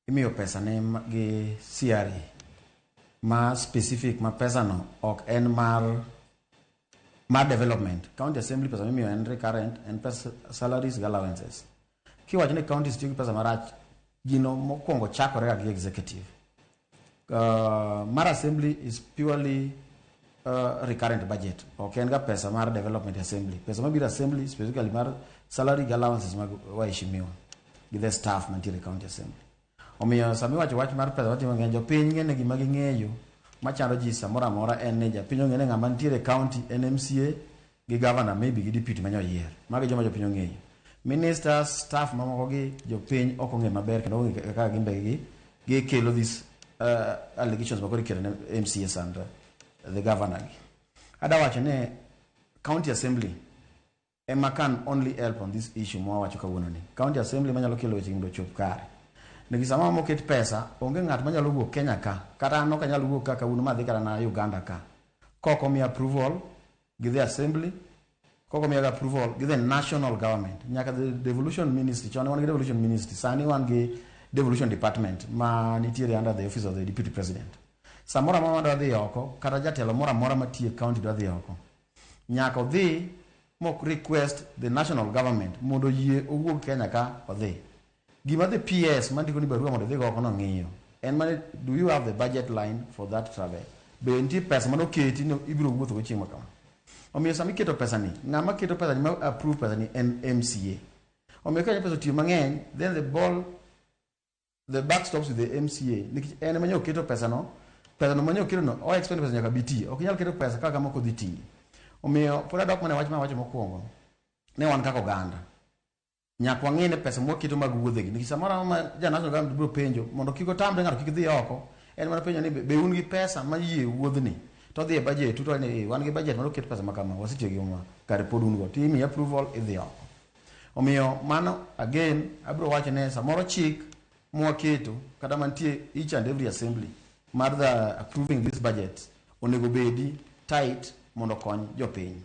Imiyo pesa ne gi CRA ma specific, ma pesa no ok en mar development. County assembly pesa mimiyo en recurrent, en pesa salaries gi allowances. Kiwacho ni counties tiyo gi pesa marach, gino mokwongo chakore ga gi executive. Mar assembly is purely recurrent budget, ok en ga pesa mar development assembly. Pesa mabiro assembly specifically mar salary gi allowances mag waheshimiwa gi the staff mantiere e county assembly. Omiyo sama iwacho wach mar pesa watimo ng'eny, jopiny ng'e ni gima ging'eyo machando ji samoro amora en ni japiny ong'e ni ng'ama nitiere e county en MCA gi governor, maybe gi deputy manyo oyier. Mago e joma jopiny ong'eyo. Ministers, staff mamoko gi jopiny ok ong'e maber kendo ong'e kaka gin be gikelo this allegations makoro ikelo ne MCAs and the governor gi. Ada wacho ni county assembly ema can only help on this issue mwawacho kawuono ni. County assembly manyalo kelo weche mondo ochop kare. Nikech sama moket pesa, onge ng'at manyalo wuok Kenya ka, kata an ok anyal wuok ka kawuono madhi kata na Uganda ka, kok omiya approval gi the assembly, kok omiya approval gi the national government. Nyaka the devolution ministry, chon wan gi devolution ministry, sani wan gi devolution department ma nitiere under the office of the deputy president. Samoro amora madwa dhi oko, kata jatelo moro amora matiyo e county dwa dhi oko, nyaka odhi mok request the national government mondo oyie owuog Kenya ka odhi. Gima the PS mandiko ni barua mondo idhi go oko no ng'iyo en mana, do you have the budget line for that travel? Be nitie pesa manoketi ni ibiro wuotho go chieng' ma kama? Omiyo sama iketo pesa ni, ng'ama keto pesa ni, ma approve pesa ni en MCA. Omiyo ka pesa otiyo mang'eny, then the buck stops with the MCA, nikech en ema nyo oketo pesa no. Pesa no manyo oketo no, o expend pesa nyaka bi tiyo. Ok inyal keto pesa kaka moko dhi tiyo. Omiyo pod adok mana e wach ma wacho mokwongo ne wan kaka oganda nyaka wang'e ni pesa mwaketo mag wuodhegi, nikech samoro amora ma ja national government biro penjo mondo kik otamre ng'ato kik dhi oko, en mana penjo ni be un gi pesa ma yie wuodhni, to odhi e budget to ni wan gi budget mondo oket pesa ma kama, wasetiyo gi ma kare pod un go, to imiyi approval, idhi oko. Omiyo mano again abiro wacho ne samoro chik mwaketo kata mantie each and every assembly mar the approving this budget onego bedi tight mondo okony jopiny.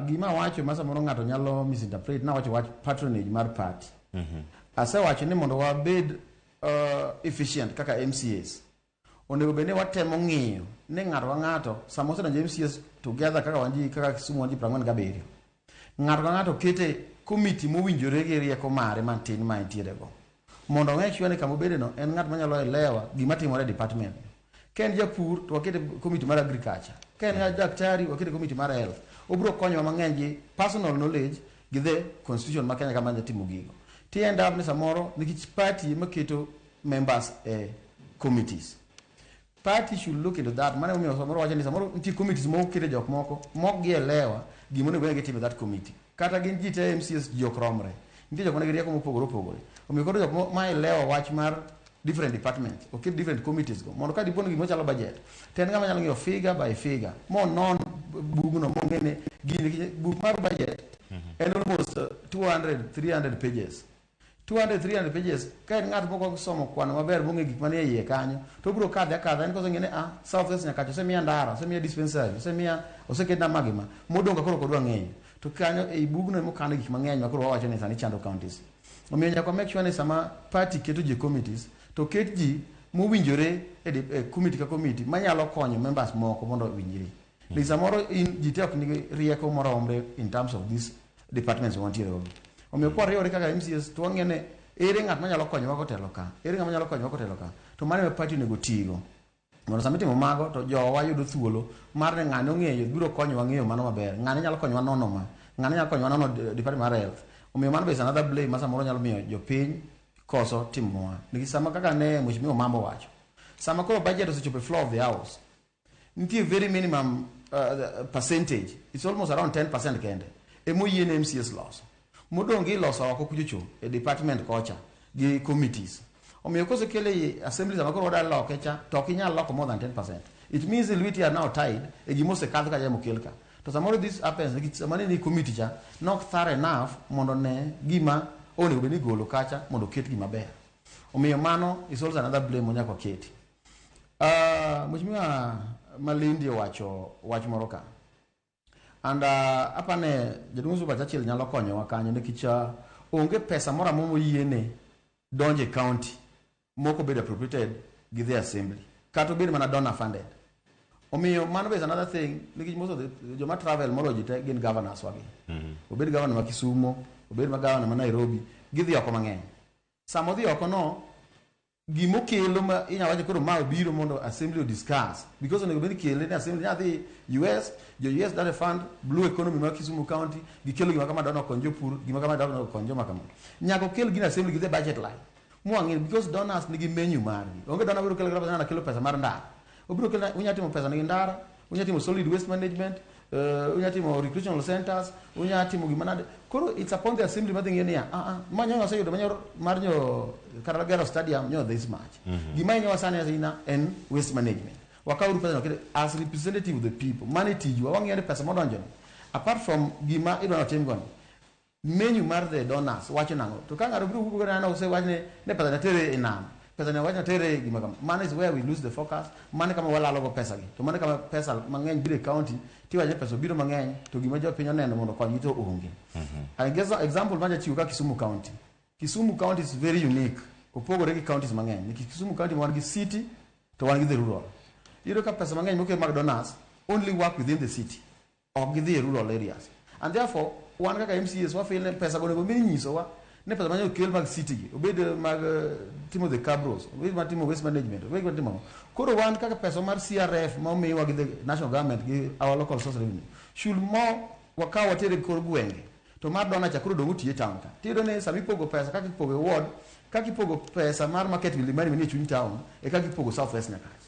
Gima awacho ma samoro ng'ato nyalo misinterpret, nawacho wach patronage mar party. Asewacho ni mondo wabed efficient kaka MCAs, onego bed ni watemo ng'iyo ni ng'ato ka ng'ato sama osedonjo MCAs together kaka wan ji kaka Kisumu wan ji 47, ng'ato ka ng'ato kete committee mowinjore gi rieko mare matin ma entiere go, mondo ong'e sure ni kama obede no en ng'at manyalo elewa gima timore e department. Ka en japur to wakete committee mar agriculture, ka en daktari wakete committee mar health. Obiro konyowa mang'eny gi personal knowledge gi the constitution ma Kenya kama timo gigo. Ti end up ni samoro nikech party ema keto members e committees, party should look into that. Mano emomiyo samoro wacho ni samoro nitie committees mokete jok moko mok gielewa gima onego bed ni gitimo e that committee. Kata gin ji te MCAs ji ok romre, nitie jok manigi rieko mopogore opogore. Omiyo koro jok ma elewa wach mar different departments oket different committees go, mondo ka dipo ni gima chalo budget to en ng'ama nyalo ng'iyo figure by figure monon bugno mong'e ni gini. Buk mar budget en almost 200 300 pages, 200 300 pages. Ka en ng'at moko somo kwano maber mong'e gik manie iye kanyo, to obiro kadhe akadha en koseng'e ni ah, South West Nyakacha osemiya ndara, osemiya dispensary, osemiya, oseketna magima modong' ka koro ok odwa ng'eyo. To kanyo ei bugno ema okano gik mang'eny ma koro wawacho ni sani chando counties. Omiyo nyaka wa make sure ni sama party keto ji e committees, to ket ji mowinjore e committee ka committee manyalo konyo members moko mondo owinjre, nikech samoro in ji te ok nigi rieko moromre in terms of these departments mantiere go. Omiyo kwariwore kaka MCAs to wang'e ni ere ng'at manyalo konyowa kotelo ka, ere ng'at manyalo konyowa kotelo ka, to mano ema party onego tigo, mondo sama itimo mago to jowa yudo thuolo mar ni ng'ane ong'eyo biro konyowa ng'eyo mano maber, ng'ane nyalo konyowa nono ma, ng'ane nyalo konyowa nono department mar health. Omiyo mano be is another blame ma samoro nyalo miyo jopiny koso timowa, nikech sama kaka ne mheshimiwa Mambo wacho, sama koro budget osechopo e floor of the house, nitie very minimum percentage, it's almost around 10% kende emoyie ne MCAs loso. Modong' iloso oko kuchocho e department kocha gi committees. Omiyo kosekele e assembly, sama koro wadwa loke cha, to ok inyal loko more than 10%. It means lweti are now tied e gima osekadh kacha mokel ka. To samoro this happens nikech sama ne ni committee cha nok thorough enough mondo ne gima onego bed ni igolo kacha mondo oket gima ber. Omiyo mano is also another blame manyaka waketi. Mheshimiwa Malindi owacho wach moro ka and apane jaduong' Suba Churchill nyalo konyowa kanyo, nikech onge pesa moro amora moyiene donjo e county. mok obedo appropriated gi the assembly, kata obed mana donor funded. Omiyo mano be is another thing, nikech most of the joma travel moloyo ji te gin governors wagi. Obed governor ma Kisumo, obed ma governor ma Nairobi, gidhi oko mang'eny. Sama odhi oko no, gimokelo ma inyalo wacho koro ma obiro mondo assembly o discuss, because onego bed ni kele ne assembly. Nyadhi US, jo US dwa fund blue economy ma Kisumu County, gikelo gima kama, dwa okony jopur, gima kama, dwa okony joma kama. Nyaka okel gino assembly gi the budget line mwang'e, because donors nigi menu margi. Onge donor biro kelo kata pesa, kelo pesa mar ndara, obiro kelo unya timo pesa nigi ndara, unya timo solid waste management, unya timo recreational centers, unya timo gima nade. Koro it's upon the assembly madhi ng'iyo niya, ah ah, ma nyo oseyudo manyo mar nyo kata gero stadium nyo this much. Gima inyowa sani ahinya en waste management. Wakawuru pesa no kete as representative of the people. Mano e tijwa, wang'iyo ni pesa modonjo ni, apart from gima idwa notim goni, menu mar the donors wacho nang'o. To ka ng'ato biro wuok nano osewach ne pesa ne tere e nam, pesa ne wach ne tere gima kama, mano is where we lose the focus. Mano kama walalo go pesa gi, to mano kama pesa mang'eny biro e county, tiwacho ni pesa obiro mang'eny, to gima jopiny oneno mondo okonygi to onge. I guess example ma jachiwo ka Kisumu County. Kisumu County is very unique, opogore gi counties mang'eny, nikech Kisumu County wan gi city to wan gi the rural. Iyudo ka pesa mang'eny mokel mag donors only work within the city, ok gidhi e rural areas, and therefore wan kaka MCAs wafeel ni pesa go onego bed ni inyisowa ni pesa manyalo kel mag city gi, obed mag timo the cabros, obed mar timo waste management, obed mar timo ang'o. Koro wan kaka pesa mar CRF ma omiwa gi the national government gi our local source revenue should more wakaw watere kor gwenge, to mar donor cha koro dong' otiye town ka. Tiyudo ni sama ipogo pesa, kaka ipogo e ward, kaka ipogo pesa mar market Milimani manie chuny town, e kaka ipogo South West Nyakach.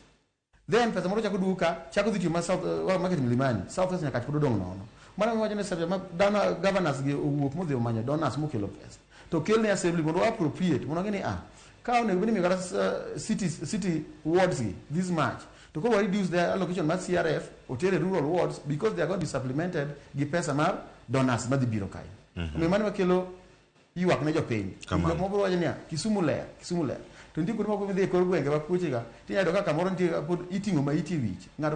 Then pesa moro chako duogo ka, chako dhi tiyo ma South market Milimani, South West Nyakach pod odong' nono. Mano wacho ni seche ma dana governors gi owuok modhi omanyo donors mokelo pesa, to kel ne assembly mondo appropriate, mondo ng'e ni ah, ka onego bed ni imiyo kata city wards gi this much, to koro wa reduce the allocation mar CRF otere rural wards, because they are going to be supplemented gi pesa mar donors madhi biro kae. Omiyo mano makelo ywak ne jopiny. Kamano. Jok moko wacho niya, Kisumu ler, Kisumu ler, to nitie kuonde moko midhi e kor gwenge ma kuoche ga, tinyalo yudo ka kamoro nitie pod iting'o maiti e wich ng'ato.